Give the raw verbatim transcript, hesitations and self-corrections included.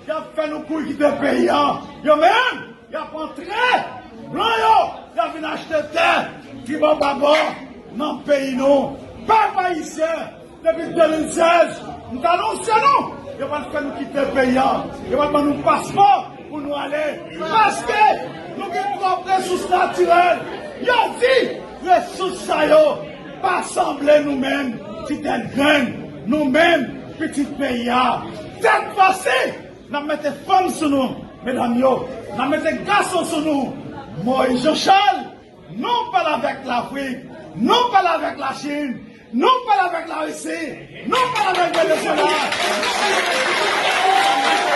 Y ap fè nou kouri kite peyi a. Yo menm, y ap antre. Blan yo, y ap vin achte tè tribò babò nan peyi nou. Pèp ayisyen, depi de mil sèz, m t anonse nou, yo pral fè nou kite peyi a. Yo pral ban nou paspò pou nou ale. Paske nou gen twòp resous natirèl. Yo di, resous sa yo pa sanble nou menm, ti tèt grenn, nou menm, pitit peyi a. Sèt fwa si, n ap mete fanm sou nou, medam yo, n ap mete gason sou nou. Moyiz Jan Chal, nou pale avèk Lafrik, nou pale avèk Lachin, nou pale avèk Larisi, nou pale avèk Venezuela, nou pale avèk